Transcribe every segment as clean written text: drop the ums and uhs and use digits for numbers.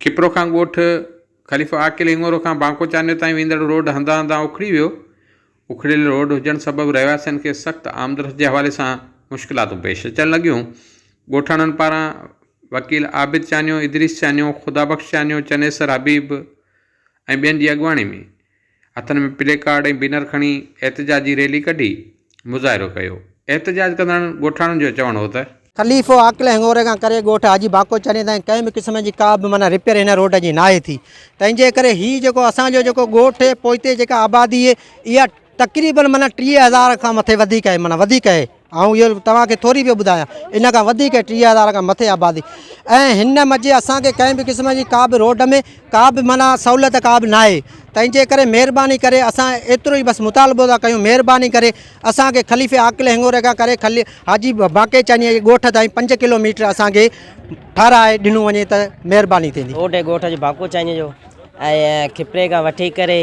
کپرو کان ڳوٺ خليفو عاقل هڱورو کان بانڪو چانڊيو تائين ويندڙ روڊ هنڌان هنڌان اکڙي ويو. اکڙيل روڊ هجڻ سبب رهواسين کي سخت آمدرفت جي حوالي سان مشڪلاتون پيش اچڻ لڳيون. ڳوٺاڻن پاران وڪيل عابد چانيو، ادريس چانيو، خدا بخش چانيو، چنيسر حبيب ۽ ٻين جي اڳواڻي ۾ هٿن ۾ پلي ڪارڊ ۽ بينر کڻي احتجاجي ريلي ڪڍي مظاهرو ڪيو. احتجاج ڪندڙن ڳوٺاڻن جو چوڻ هو ته. خليفو عاقل هڱوري کان ڪري ڳوٺ حاجي باقو چني تائين ڪنهن به قسم جي ڪا به معنيٰ رپيئر هن روڊ جي ناهي ٿي تنهن جي ڪري هي جيڪو اسان جو جيڪو ڳوٺ پوئتي جيڪا آبادي اها تقريبن معنيٰ 30 هزار کان مٿي وڌيڪ آهي معنيٰ وڌيڪ آهي آئون اهو توهان کي ٿوري پيو ٻڌايان ان کان وڌيڪ 30 هزار کان مٿي آبادي ۽ هن منجهه اسان کي ڪنهن به قسم جي ڪا به روڊ ۾ ڪا به معنيٰ سهولت ڪا به ناهي تنهن جي ڪري مهرباني ڪري اسان ايترو ئي بس مطالبو ٿا ڪيون مهرباني ڪري اسان کي خليفي عاقل هڱوري کان ڪري خلي حاجي باقي چانيء جي ڳوٺ تائين 5 ڪلو ميٽر اسان کي ٺهرائي ڏنو وڃي ته مهرباني ٿيندي. روڊ ڳوٺ جي باقو چانيء جو ۽ کپري کان وٺي ڪري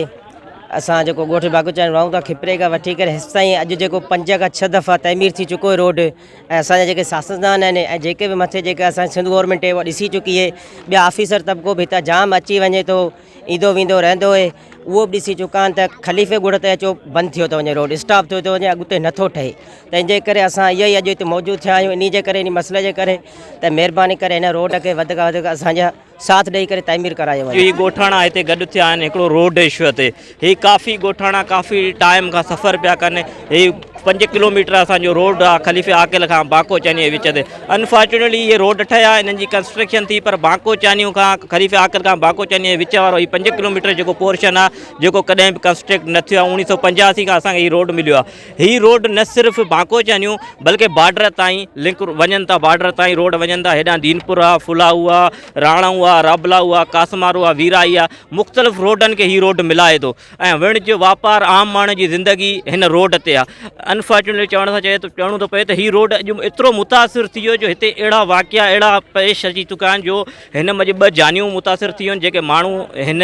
اسان جيڪو ڳوٺ باگو چانهه رهون ٿا کپري کان وٺي ڪري هيستائين اڄ جيڪو 5 کان 6 دفعا تعمير ٿي چڪو آهي روڊ ۽ اسان جا جيڪي سياستدان آهن ۽ جيڪي به مٿي جيڪي اسان سنڌ گورنمينٽ آهي اها ڏسي چڪي آهي ٻيا آفيسر طبقو به هتان جام اچي وڃي ٿو ايندو ويندو رهندو آهي اهو به ڏسي چڪا آهن ته خليفي ڳوٺ تي اچو بند ٿيو ٿو وڃي روڊ اسٽاپ ٿيو ٿو وڃي اڳتي نٿو ٺهي تنهن جي ڪري اسان اهو ئي اڄ هتي موجود ٿيا آهيون انهي جي ڪري انهي مسئلي جي ڪري ته مهرباني ڪري هن روڊ کي وڌ کان وڌ اسان جا ساٿ ڏئي ڪري تعمير ڪرايو وڃي. هي ڳوٺاڻا هتي گڏ ٿيا آهن هڪڙو روڊ اشو تي هي ڪافي ڳوٺاڻا ڪافي ٽائيم کان سفر پيا ڪن هي 5 ڪلوميٽر اسان جو روڊ آ خليفي عاقل کان بانڪو چانيء جي وچ تي انفارچونيٽلي اهي روڊ ٺهيا انهن جي ڪنسٽرڪشن ٿي پر بانڪو چانيو کان خليفي عاقل کان بانڪو چانيء جي وچ وارو هي 5 ڪلوميٽر جيڪو پورشن آ جيڪو ڪڏهن به ڪنسٽرڪٽ نه ٿيو آ 1985 کان اسان کي هي روڊ مليو آ هي روڊ نه صرف بانڪو چانيو بلڪه بارڊر تائين لنڪ وڃن ٿا بارڊر تائين روڊ وڃن ٿا هيڏانهن دينپور آ ڦلاهو آ راڻائو آ رابلاهو آ قاسمارو آ ويرائي آ مختلف روڊن کي هي روڊ ملائي ٿو ۽ وڻج واپار عام ماڻهن جي زندگي هن روڊ تي آ انفارچونيٽلي چوڻ سان چئي ٿو چوڻو ٿو پئي ته هي روڊ اڄ ايترو متاثر ٿي ويو جو هتي اهڙا واقعا اهڙا پيش اچي چڪا آهن جو هن منجهه 2 جانيون متاثر ٿي ويون جيڪي ماڻهو هن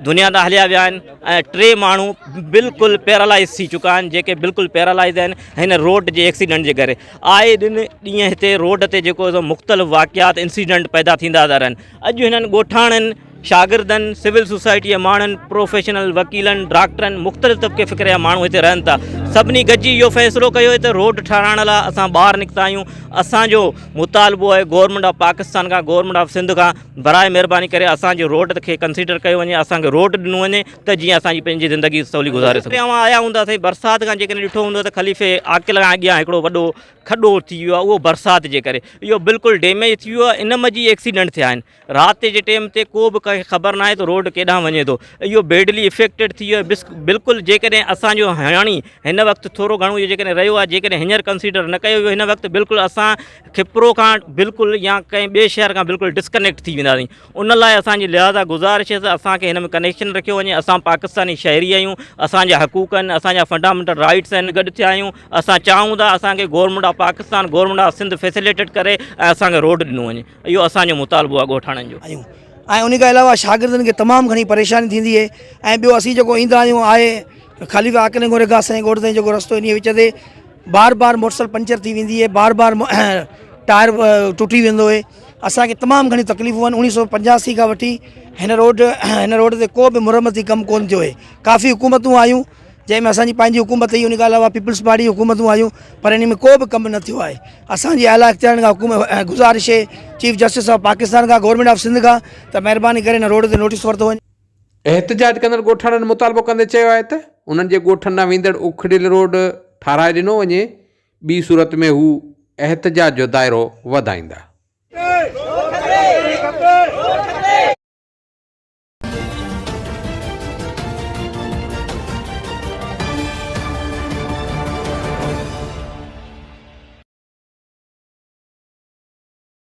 دنيا تان هليا ويا آهن ۽ 3 ماڻهو بلڪل پيرالائز ٿي چڪا آهن جيڪي بلڪل پيرالائز آهن هن روڊ جي ايڪسيڊنٽ جي ڪري آئي ڏن ڏينهن هتي روڊ تي جيڪو سو مختلف واقعات انسيڊنٽ پيدا ٿيندا ٿا رهن اڄ هنن ڳوٺاڻن شاگردن سول سوسائٽي جي ماڻهن پروفيشنل وڪيلن ڊاڪٽرن مختلف طبقي فڪر جا ماڻهو هتي رهن ٿا سڀني گڏجي اهو فيصلو ڪيو ته روڊ ٺهرائڻ لاء اسان ٻاهر نڪتا آهيون اسانجو مطالبو آهي گورنمينٽ آف پاڪستان کان گورنمينٽ آف سنڌ کان براء مهرباني ڪري اسان جي روڊ کي ڪنسيڊر ڪيو وڃي اسان کي روڊ ڏنو وڃي ته جيئن اسان جي پنهنجي زندگي سولي گذاري سگهون. اوهان آيا هوندا سائين برسات کان جيڪڏهن ڏٺو هوندو ته خليفي عاقل کان اڳيان هڪڙو وڏو کڏو ٿي ويو آهي اهو برسات جي ڪري اهو بلڪل ڊيميج ٿي ويو آهي ان منجهه ئي ايڪسيڊنٽ ٿيا آهن رات جي ٽيم تي ڪو به ڪنهن کي خبر ناهي ته روڊ ڪيڏانهن وڃي ٿو اهو بيڊلي افيڪٽيڊ ٿي ويو آهي بلڪل جيڪڏهن اسان جو هاڻي هن وقت ٿورو گهڻو اهو جيڪڏهن رهيو آهي جيڪڏهن هينئر ڪنسيڊر نه ڪيو ويو هن وقت بلڪل اسان کپرو کان بلڪل يا ڪنهن ٻئي شهر کان بلڪل ڊسڪنيڪٽ ٿي وينداسين ان لاء اسان جي لهٰذا گذارش آهي ته اسان کي هن ۾ ڪنيڪشن رکيو وڃي اسان پاڪستاني شهري آهيون اسان جا حقوق آهن اسان جا فنڊامينٽل رائٽس آهن گڏ ٿيا آهيون اسان چاهيون ٿا اسان کي government of Pakistan government of Sindh facilitate ڪري ۽ اسان کي روڊ ڏنو وڃي اهو اسان جو مطالبو آهي ڳوٺاڻن جو. آهيون ۽ ان کان علاوه شاگردن کي تمام گهڻي پريشاني ٿيندي آهي ۽ ٻيو اسين جيڪو ايندا آهيون آهي خليفه عاقل گوري گاس سائين ڳوٺ تائين جيڪو رستو انهي وچ تي بار بار موٽر سائيڪل پنچر ٿي ويندي آهي بار بار ٽائر ٽٽي ويندو آهي اسانکي تمام گهڻيون تڪليفون آهن 1985 کان وٺي هن روڊ هن روڊ تي ڪو به مرمتي ڪم ڪون ٿيو آهي ڪافي حڪومتون آيون جنهن ۾ اسانجي پنهنجي حڪومت هئي ان کان علاوه پيپلز پارٽي جون حڪومتون آيون پر ان ۾ ڪو به ڪم نه ٿيو آهي اسانجي اعليٰ اختيارين کان حڪومت گذارش آهي چيف جسٽس آف پاڪستان کان گورنمينٽ آف سنڌ کان ته مهرباني ڪري هن روڊ تي نوٽيس ورتو وڃي. احتجاج ڪندڙ ڳوٺاڻن مطالبو ڪندي چيو آهي ته انهن جي ڳوٺن ڏانهن ويندڙ اکڙيل روڊ ٺاهرائي ڏنو وڃي، ٻي صورت ۾ هو احتجاج جو دائرو وڌائيندا.